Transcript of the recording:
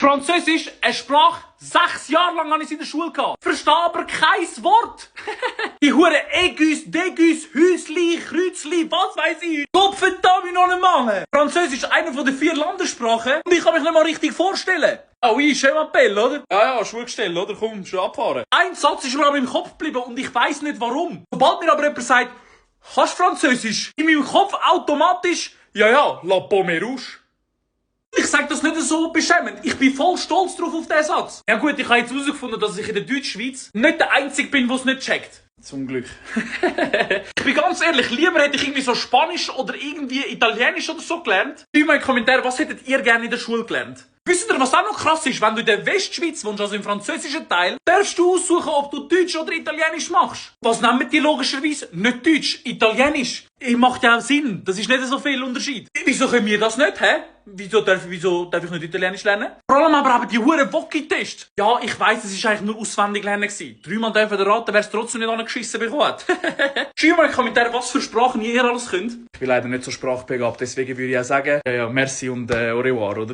Französisch, eine Sprache, 6 Jahre lang habe ich in der Schule gehabt. Verstehe aber kein Wort. Die hure Egus, Degus, Hüsli, Kreuzli, was weiss ich. Gott verdammt mich noch nicht Mann. Französisch ist einer der 4 Landessprachen und ich kann mich nicht mal richtig vorstellen. Oh, je m'appelle, oder? Ja, Schulgestell, oder? Komm, schon abfahren. Ein Satz ist mir aber im Kopf geblieben und ich weiss nicht warum. Sobald mir aber jemand sagt, kannst du Französisch? In meinem Kopf automatisch, ja, la pomme rouge. Ich sage das nicht so beschämend. Ich bin voll stolz drauf auf diesen Satz. Ja gut, ich habe jetzt herausgefunden, dass ich in der Deutschschweiz nicht der Einzige bin, der es nicht checkt. Zum Glück. Ich bin ganz ehrlich, lieber hätte ich irgendwie so Spanisch oder irgendwie Italienisch oder so gelernt. Schreibt mal in die Kommentare, was hättet ihr gerne in der Schule gelernt? Wisst ihr, was auch noch krass ist? Wenn du in der Westschweiz wohnst, also im französischen Teil, darfst du aussuchen, ob du Deutsch oder Italienisch machst. Was nehmen die logischerweise? Nicht Deutsch, Italienisch. Macht ja auch Sinn. Das ist nicht so viel Unterschied. Wieso können wir das nicht, hä? Wieso darf ich nicht Italienisch lernen? Vor allem aber eben die huren Wocki-Tests. Ja, ich weiss, es war eigentlich nur auswendig lernen gewesen. 3-mal dürfen raten, wer es trotzdem nicht angeschissen bekommen hat. Schreibt mal in die Kommentare, was für Sprachen ihr alles könnt. Ich bin leider nicht so sprachbegabt, deswegen würde ich auch sagen, ja, merci und au revoir, oder?